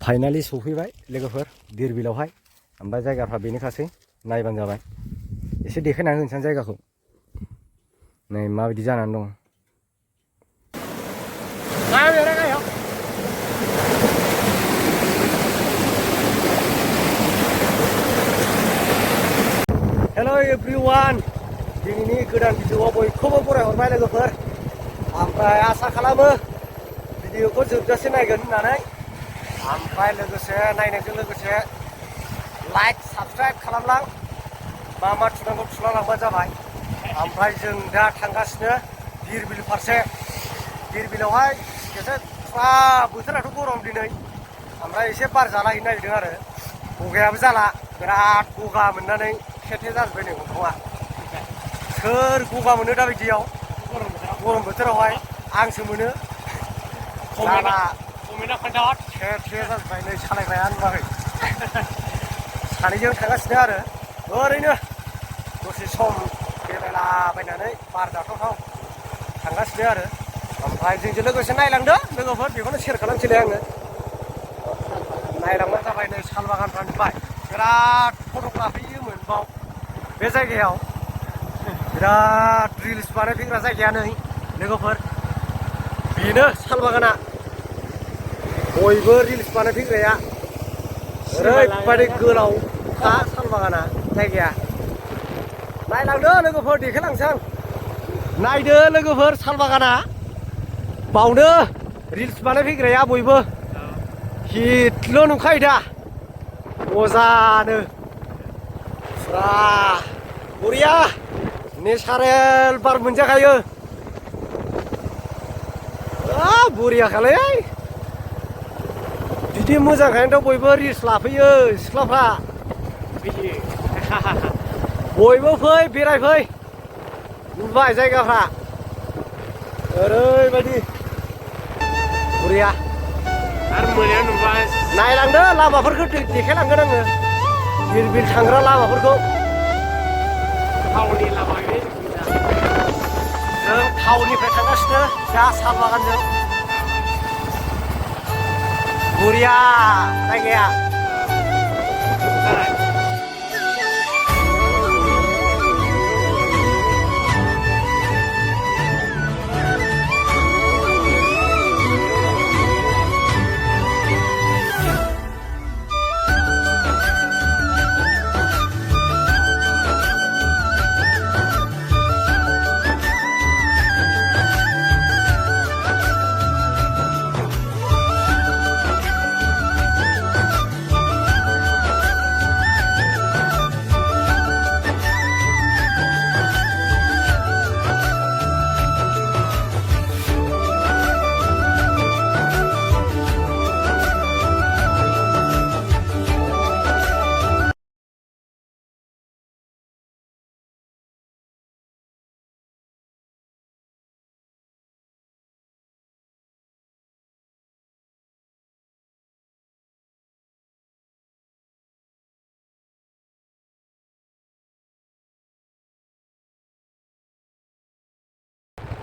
finally सफैबाय लोगोफोर धिरबिलावहाय ओमफ्राय जायगाफ्रा बेनोखासै नायबानो जाबाय एसे देखायनानै होनोसै जायगाखौ नै माबायदि जानानै दं हेलो एभ्रिवान दिनैनि गोदान भिडिअआव बयखौबो बरायहरबाय लोगोफोर ओमफ्राय आसा खालामो भिडिअखौ जोबजासे नायगोन होननानै ओमफ्राय लोगोसे नायनायजों लोगोसे लाइक साबस्क्राइब खालामलां मा थुनांगौ थुलांलांबानो जाबाय ओमफ्राय जों दा थांगासिनो धिरबिल फारसे धिरबिलावहाय एसे फुरा बोथोराथ' गरम दिनै ओमफ्राय एसे बार जालाहैनो नागिरदों आरो गगायाबो जाला बिराद गगा मोननानै खेथे जाजोब्बाय नै गन्थङा सोर गगा मोनो दा बायदियाव गरम बोथोरावहाय आंसो मोनो लामा खेथे जाजोब्बाय नै सालायग्राया नुवाखै सानैजों थांगासिनो आरो ओरैनो दसे सम बेरायलाबायनानै बार जाथावथाव थांगासिनो आरो ओमफ्राय जोंजों लोगोसे नायलांदो लोगोफोर बेखौनो सेयार खालामसैलाय आङो नायलांबानो जाबाय नै साल बागानफ्रा नुबाय बिराद फट' लाफैयोमोन बाव बे जायगायाव बिराद रिल्स बानायफैग्रा जायगाया नै लोगोफोर बेनो साल बागाना बयबो रिल्स बानायफैग्राया ओरैबायदि गोलावखा साल बागाना जायगाया नायलांदो लोगोफोर देखायलांसै आं नायदो लोगोफोर साल बागाना बावनो रिल्स बानायफैग्राया बयबो हिटल' नुखायो दा मोजांनो फुरा बरिया नेचारेल बार मोनजाखायो बरियाखालै बिदि मोजांखायनोथ' बयबो रिल्स लाफैयो सिख्लाफ्रा बयबो फै बेरायफै नुबाय जायगाफ्रा ओरैबायदि बरिया आरो मोनायाव नुबाय नायलांदो लामाफोरखौ देखायलांगोन आङो धिरबिल थांग्रा लामाफोरखौ टाउननि लामा जों टाउननिफ्राय थांगासिनो दा साल बागानजों बरिया जायगाया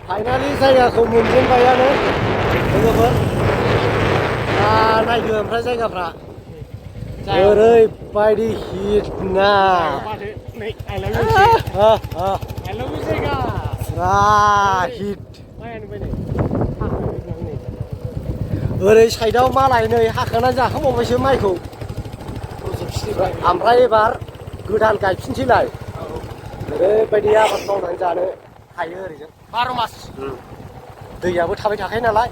फाइनालि जायगाखौ मोनजेनबायानो लोगोफोर नायदो ओमफ्राय जायगाफ्रा ओरैबायदि हिट ना फुरा हिट ओरै साइडआव मालाय नै हाखांनानै जाखांबावबायसो माइखौ ओमफ्राय एबार गोदान गायफिनसैलाय ओरैबायदि आबाद मावनानै जानो हायो ओरैजों 12 मास दैयाबो थाबाय थाखायो नालाय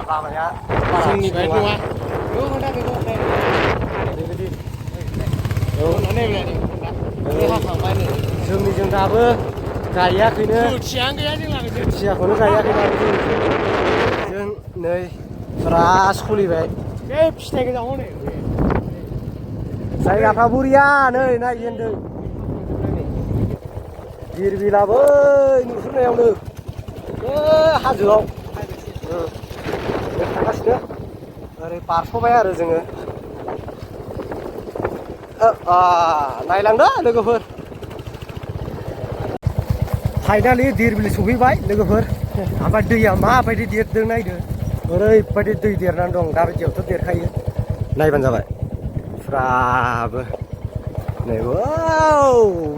लामाया जोंनि बायदि नङा जोंनिजों दाबो गायाखैनो खोथियाखौनो गायाखै जों नै फुरा सोलिबाय बे फिथाइ गोजा हनै जायगाफ्रा बरिया नै नायजेनदों धिरबिलाबो नुहुरनायावनो हाजोआव थांगासिनो ओरै बारस'बाय आरो जोङो नायलांदो लोगोफोर फाइनालि धिरबिल सफैबाय लोगोफोर ओमफ्राय दैया माबायदि देरदों नायदो ओरैबायदि दै देरनानै दं दा बायदियावथ' देरखायो नायबानो जाबाय फुराबो नै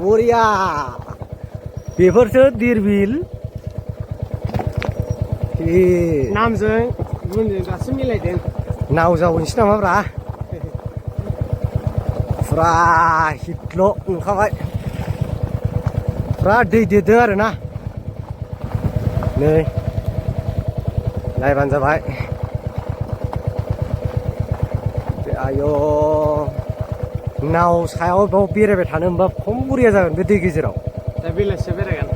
बरिया बेफोरसो धिरबिल नामजों गुनजों दासो मिलायदों नाव जावहैनोसै नामाब्रा फुरा हिटल' ओंखारबाय फुरा दै देरदों आरोना नै नायबानो जाबाय आयौ नाव सायाव बाव बेरायबाय थानो मोनबा खम बुरिया जागोन बे दै गेजेराव दा बेलासियाव बेरायगोन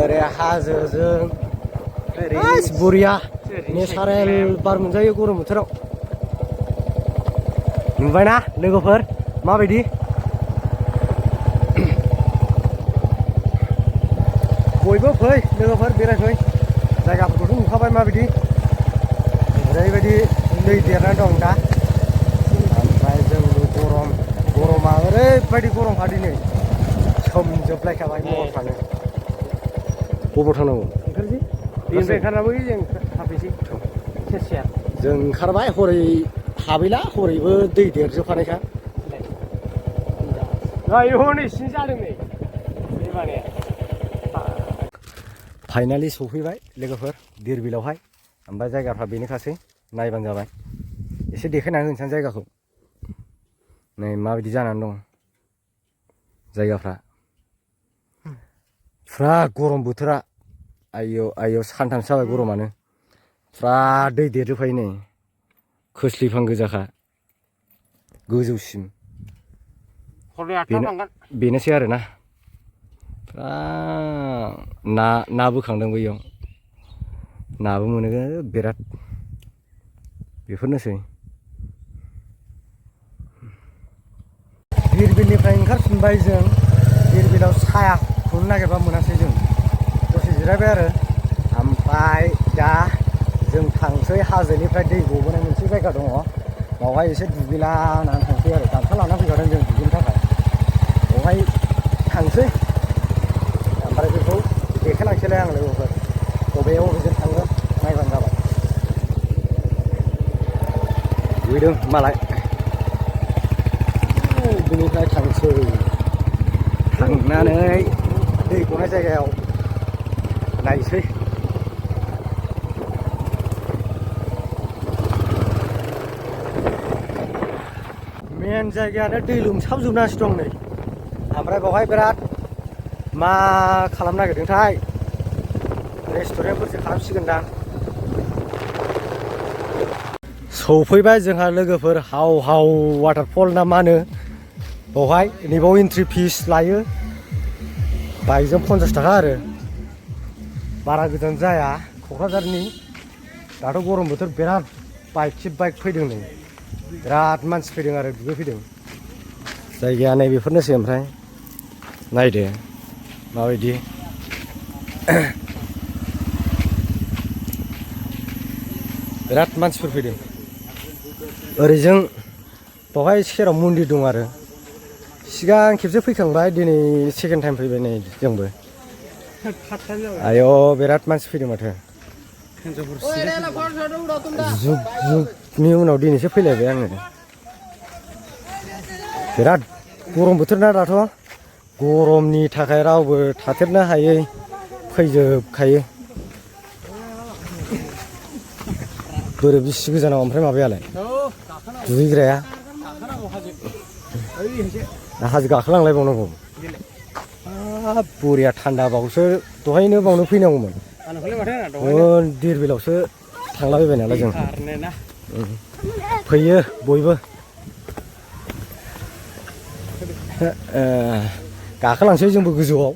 ओरै हाजोजों बुरिया नेचारेल बार मोनजायो गरम बोथोराव नुबायना लोगोफोर माबायदि बयबो फै लोगोफोर बेरायफै जायगाफोरखौथ' नुखाबाय माबायदि ओरैबायदि दै देरनानै दं दा ओमफ्राय जोंबो गरमा ओरैबायदि गरमखा दिनै सोमजोबलायखाबाय बबाव थाङो बबाव थांनांगौ ओंखारसै बेनिफ्राय ओंखारनाबो जों हाबफैसै सेरसेया जों ओंखारबाय हरै हाबैला हरैबो दै देरजोबखानायखा आयौ नै सिं जादों नै बे माने फाइनालि सफैबाय लोगोफोर धिरबिलावहाय ओमफ्राय जायगाफ्रा बेनोखासै नायबानो जाबाय एसे देखायनानै होनोसै आं जायगाखौ नै माबायदि जानानै दं जायगाफ्रा फुरा गरम बोथोरा आयौ सानथामसो जाबाय गरमानो फुरा दै देरजोबखायो नै खोस्लिफां गोजाखा गोजौसिम बेनोसै आरोना ना बोखांदों बैयाव नाबो मोनो बिराद बेफोरनोसै धिरबिलनिफ्राय ओंखारफिनबाय जों धिरबिलाव सायाखौनो नागिरबा मोनासै जों दसे जिरायबाय आरो ओमफ्राय दा जों थांसै हाजोनिफ्राय दै गबोनाय मोनसे जायगा दङ बावहाय एसे दुगैलानानै थांसै आरो गामसा लाना फैखादों जों दुगैनो थाखाय बावहाय थांसै ओमफ्राय बेखौ देखायलांसैलाय आं लोगोफोर बबेजों थांगोन नायबानो जाबाय दुगैदों मालाय बिनिफ्राय थांसै थांनानै दै गनाय जायगायाव नायसै मेन जायगायानो दै लोमसावजोबनासो दं नै ओमफ्राय बावहाय बिराद मा खालामनो नागिरदोंथाय रेस्टुरेन्टफोरसो खालामसिगोनदां सौफैबाय जोंहा लोगोफोर हाव वाटारफल ना मा होनो बावहाय नैबाव एन्ट्रि फिस लायो बाइकजों 50 थाखा आरो बारा गोजान जाया क'क्राझारनि दाथ' गरम बोथोर बिराद बाइक फैदों नै बिराद मानसि फैदों आरो दुगै फैदों जायगाया नै बेफोरनोसै ओमफ्राय नायदो माबायदि बिराद मानसिफोर फैदों ओरैजों बावहाय सेराव मन्दिर दं आरो सिगां खेबसे फैखांबाय दिनै सेकेन्ड टाइम फैबाय नै जोंबो आयौ बिराद मानसि फैदों माथो जुगनि उनाव दिनैसो फैलायबाय आङो बिराद गरम बोथोर ना दाथ' गरमनि थाखाय रावबो थाथेरनो हायै फैजोबखायो बोरो बिसि गोजानाव ओमफ्राय माबायालाय दुगैग्राया हाजो गाखोलांलायबावनांगौ बरिया थान्दा बावसो दहायनो बावनो फैनांगौमोन धिरबिलावसो थांलाबायबाय नालाय जों फैयो बयबो गाखोलांसै जोंबो गोजौआव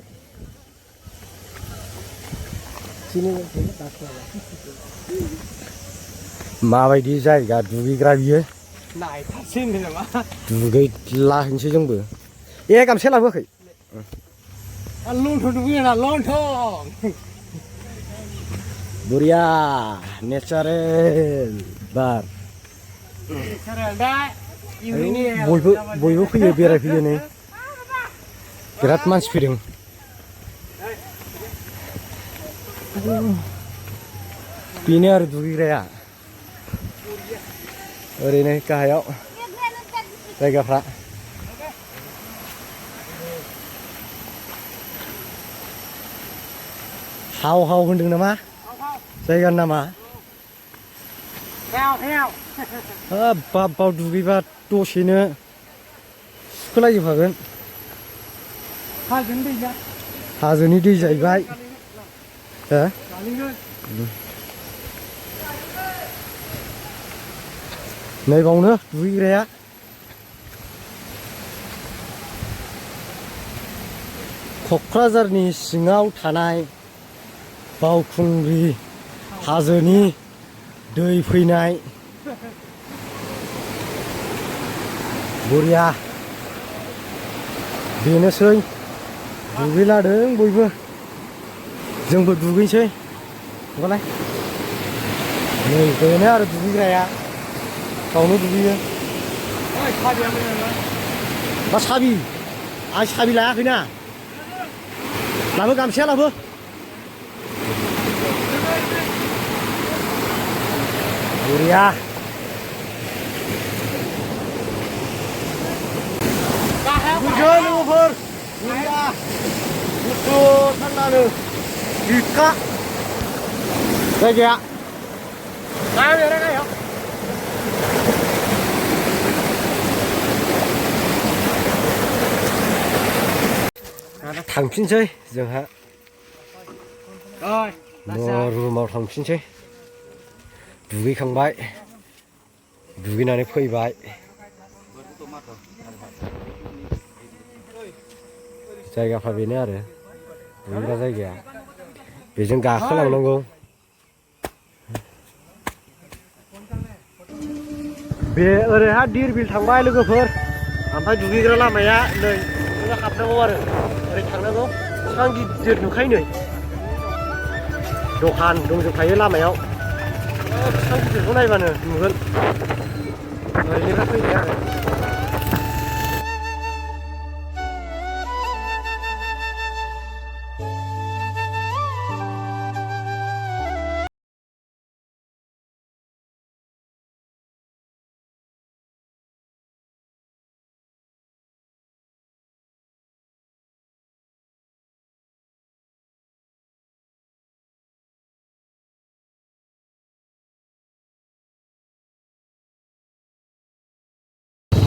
माबायदि जायगा दुगैग्रा बियो दुगैलाहैनोसै जोंबो गामसा लाबोआखै बरिया नेचारेल बार बयबो फैयो बेरायफैयो नै बिराद मानसि फैदों बेनो आरो दुगैग्राया ओरैनो गाहायाव जायगाफ्रा हाव हाव होनदों नामा जायगानि नामा बाव दुगैबा दसेनो सुखोलायजोबखागोन हाजोनि दै जाहैबाय हो नै बावनो दुगैग्राया क'क्राझारनि सिङाव थानाय बावखुंग्रि हाजोनि दै फैनाय बरिया बेनोसै दुगैलादों बयबो जोंबो दुगैसै होमबालाय नै बेनो आरो दुगैग्राया गावनो दुगैयो मा साबि आं साबि लायाखैना लाबो गामसाया लाबो बरिया दुगैसै लोगोफोर बरिया गुसु थान्दानो बिखा जायगाया गाहायाव थांफिनसै जोंहा रुमाव थांफिनसै दुगैखांबाय दुगैनानै फैबाय जायगाफ्रा बेनो आरो दुगैग्रा जायगाया बेजों गाखोलांनांगौ बे ओरैहाय धिरबिल थांबाय लोगोफोर ओमफ्राय दुगैग्रा लामाया नै ओरै हाबनांगौ आरो ओरै थांनांगौ बिफां गिदिर नुखायो नै दखान दंजोबखायो लामायाव बिफां गिदिरखौ नायबानो नुगोन ओरैनिफ्राय फैनाय आरो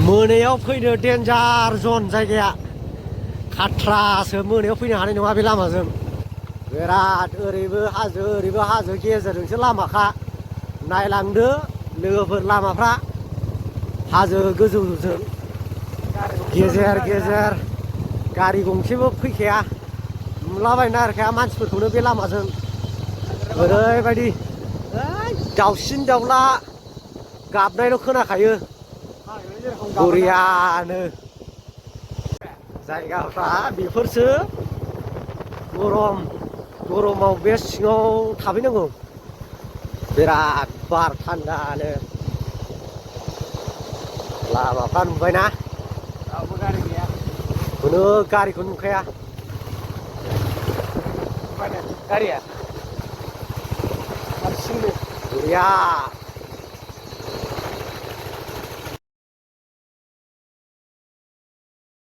मोनायाव फैनो डेन्जार जन जायगाया खाथ्रासो मोनायाव फैनो हानाय नङा बे लामाजों बिराद ओरैबो हाजो गेजेरजोंसो लामाखा नायलांदो लोगोफोर लामाफ्रा हाजो गोजौजों गेजेर गारि गंसेबो फैखाया नुलाबायनो नागिरखाया मानसिफोरखौनो बे लामाजों ओरैबायदि दाउसिन दाउला गाबनायल' खोनाखायो बरियानो जायगाफ्रा बेफोरसो गरमाव बे सिङाव थाफैनांगौ बिराद बार थान्दानो लामाफ्रा नुबायना रावबो गारि गैया खुनु गारिखौ नुखाया गारिया हारसिंनो बरिया